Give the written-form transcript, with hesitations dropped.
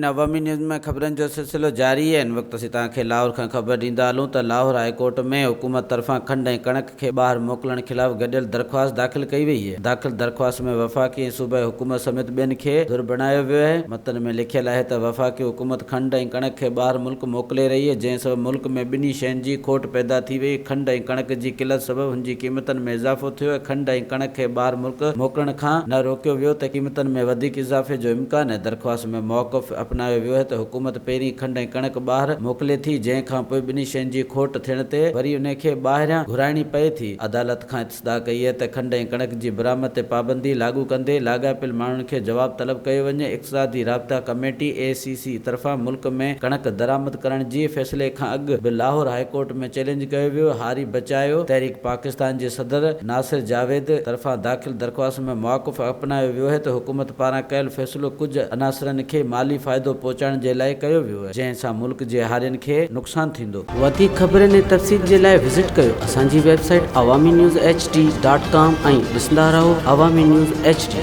ناظرين عوامي نيوز ۾ خبرن جو سلسلو جاري آهي هن وقت اسين توهان کي لاهور کان خبر ڏيندا هلون ته لاهور هاء ڪورٽ ۾ حڪومت طرفان کنڊ ۽ ڪڻڪ کي ٻاهر موڪلڻ خلاف گڏيل درخواست داخل ڪئي وئي آهي داخل درخواست ۾ وفاقي ۽ صوبائي حڪومت سميت ٻين کي ڌر بڻايو ويو آهي متن ۾ لکيل آهي ته وفاقي حڪومت کنڊ ۽ ڪڻڪ کي ٻاهر ملڪ موڪلي رهي آهي جنهن سبب ملڪ ۾ ٻنهي شين جي کوٽ پيدا ٿي وئي کنڊ ۽ ڪڻڪ جي قلت سبب هن جي قيمتن ۾ اضافو ٿيو آهي کنڊ ۽ ڪڻڪ کي ٻاهر ملڪ موڪلڻ کان نه روڪيو ويو ته قيمتن ۾ وڌيڪ اضافي جو امڪان آهي. درخواست ۾ موقف اپنايو ويو آهي ته حڪومت پهرين کنڊ ۽ ڪڻڪ ٻاهر موڪلي ٿي جنهن کان پوء ٻنهي شين جي کوٽ ٿيڻ تي وري انهي کي ٻاهريان گهرائڻي پئي ٿي. عدالت کان استدعا ڪئي آهي ته کنڊ ۽ ڪڻڪ جي برآمد تي پابندي لاڳو ڪندي لاڳاپيل ماڻهن کي جواب طلب ڪيو وڃي. اقتصادي رابطا ڪميٽي، اي سي سي، طرفان ملڪ ۾ ڪڻڪ درآمد ڪرڻ جي فيصلي کان اڳ به لاهور هاء ڪورٽ ۾ چئلينج ڪيو ويو. هاري بچايو تحريڪ پاڪستان جي صدر ناصر جاويد طرفان داخل درخواست ۾ موقف اپنايو ويو آهي ته حڪومت پاران ڪيل فيصلو ڪجهه عناصرن کي مالي فائدو پهچائڻ جي لاء ڪيو ويو آهي جنهن سان ملڪ جي هارين کي نقصان ٿيندو. وڌيڪ خبرن ۽ تفصيل جي لاء وزٽ ڪيو اسان جي website Awami news H D dot com ۽ ڏسندا رهو عوامي نيوز ايڇ ڊي.